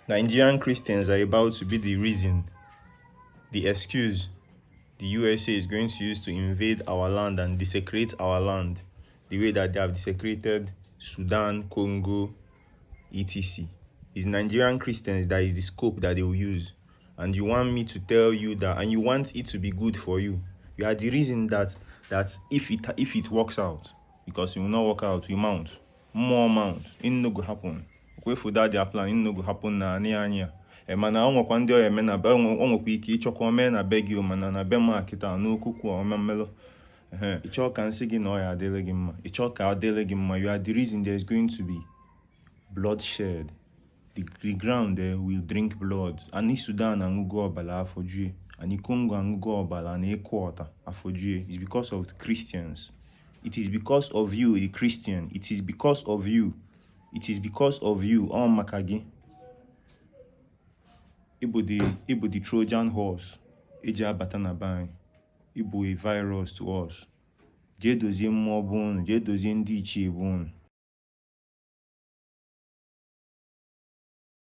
Nigerian Christians are about to be the reason, the excuse the USA is going to use to invade our land and desecrate our land the way that they have desecrated Sudan, Congo, etc. It's Nigerian Christians that is the scope that they will use. And you want me to tell you that, and you want it to be good for you. You are the reason that if it works out, because it will not work out, we mount. More mount. It no go happen. Wait for that their plan, it no go happen na anya. Mana onwekwa ndị oya na be onwekwa ike ịchọkwa ome na be gị mana na be ma kita n'okukwu omemelo. Ịchọ ka nsị gị na oya adịle gị mma. Ịchọ ka adịle gị mma. You are the reason there is going to be bloodshed. The ground there will drink blood. Ani Sudan angugo obala afojue. Ani Congo angugo obala and equator afojue. It's because of the Christians. It is because of you, the Christian. It is because of you. It is because of you. Oh Makagi. Ibo the Trojan horse. Eja batana bang. Ibo a virus to us. Je dozie mmụọ bụ unu. Je dozie ndị ichie bụ unu.